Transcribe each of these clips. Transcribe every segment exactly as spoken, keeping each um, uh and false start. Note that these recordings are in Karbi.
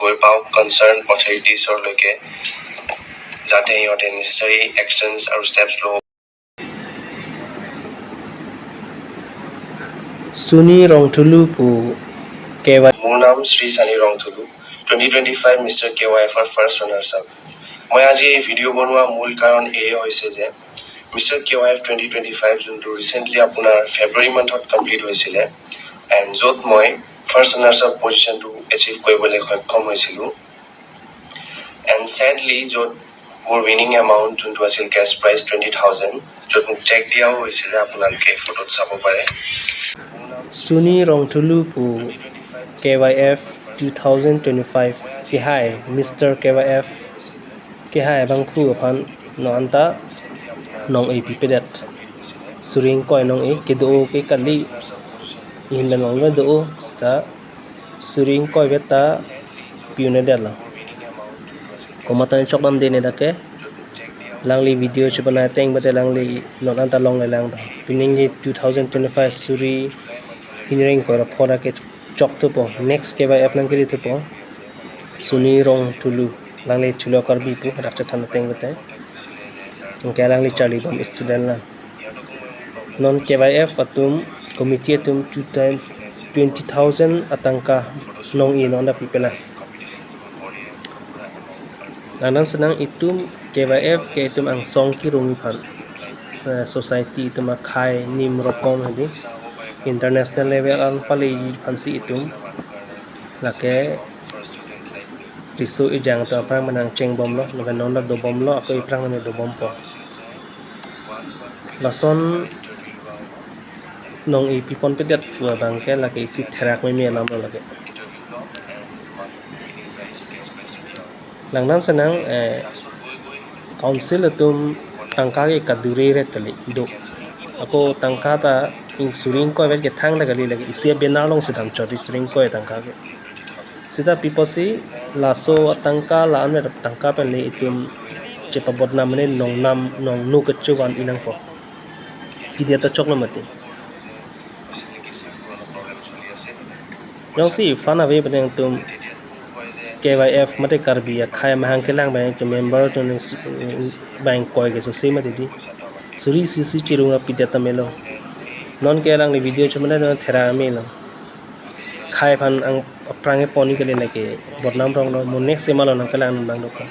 গৈ পাওক কনচাৰ্ণ অথৰিটিছৰ লৈকে, যাতে সিহঁতে নেচেচাৰী একশ্যনছ আৰু ষ্টেপছ ল'ব। Suni Rongthulu pu K Y মোৰ নাম শ্ৰী চানি ৰংথুলু, twenty twenty five mister K Y এফৰ ফাৰ্ষ্ট ৰাণাৰ্ছ আপ। মই আজি এই ভিডিঅ' বনোৱা মূল কাৰণ এয়ে হৈছে যে mister K Y F twenty twenty five যোনটো ৰিচেণ্টলি আপোনাৰ ফেব্ৰুৱাৰী মান্থত কমপ্লিট হৈছিলে, এণ্ড য'ত মই ফাৰ্ষ্ট ৰাণাৰ্ছ আপ পজিশ্যনটো এচিভ কৰিবলৈ সক্ষম হৈছিলোঁ। এণ্ড ছেডলি য'ত মোৰ উইনিং এমাউণ্ট যোনটো আছিল কেছ প্ৰাইজ টুৱেণ্টি থাউজেণ্ড, য'ত মোক চেক দিয়াও হৈছিলে, আপোনালোকে ফটোত চাব পাৰে। Suni Rongthulu pu K Y F two thousand twenty-five kehai, Mister K Y F kehai abangphu aphan non anta nong-e pipedet. Suri ingkoi nong-e kedo ke kali, ihin ben long do seta suri ingkoi vet ta pi-un-edet lo. Komat an chokdamde ne dak ke. Alangli video chebanai ateng bate alangli non anta longle lang ta. Pining ke two thousand twenty-five suri hini ra ingkoi ra pho dak ke chok thupo. Next K Y F nangkele thupo. Suni Rongthulu. Alangli Thululok Karbi pu dak chethan ateng bate. Anke alangli charlibom student lang. Non K Y F atum, committee atum two times twenty thousand atangka nong-e non anta pipe lang. Langdam senang itum K Y F ke itum angsong kirung aphan, eh, society itum akhei nim rokom hedi, international level an pale aphansi itum lake riso ejang atum aphrang menang chengbomlo, lapen non ta dobomlo, ako aphrang nang dobompo. Lason nong-e piponpedet pu abang ke lake isi therak meme alam lo lake. Langdam senang, eh, council atum tangka ke kadure ret kali do. Ako tangka ta ing suri ingkoi vet kethang ta kali lake, isi a-banner alongsi damchot suri ingkoi tangka ke. Seta piposi laso atangka la-an vet tangka pen le itum chepabodnam mene nongnam nongno kechovan inangpo. Pidet ta choklo mati. Jongsi fund ave pen nangtum K Y F mate Karbi akhei amahang kelang abang ke member atum abang ingkoi ke sose mati di. Suri isi isi chirung apidet ta melo. Non ke alangli video chemanai non therak melo. Khei aphan ang aphrang e pon kali lake bodnam rong lo, mo next e malo nangkelang abang dokok.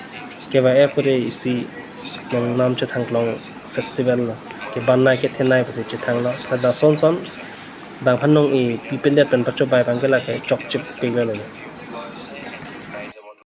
K Y F pute isi nongnam chethangklong festival lo. Kebanai kethenei pusi chethanglo. Seta son son bang aphan nong-e pipedet pen pachobai abang ke lake chokchepik lo.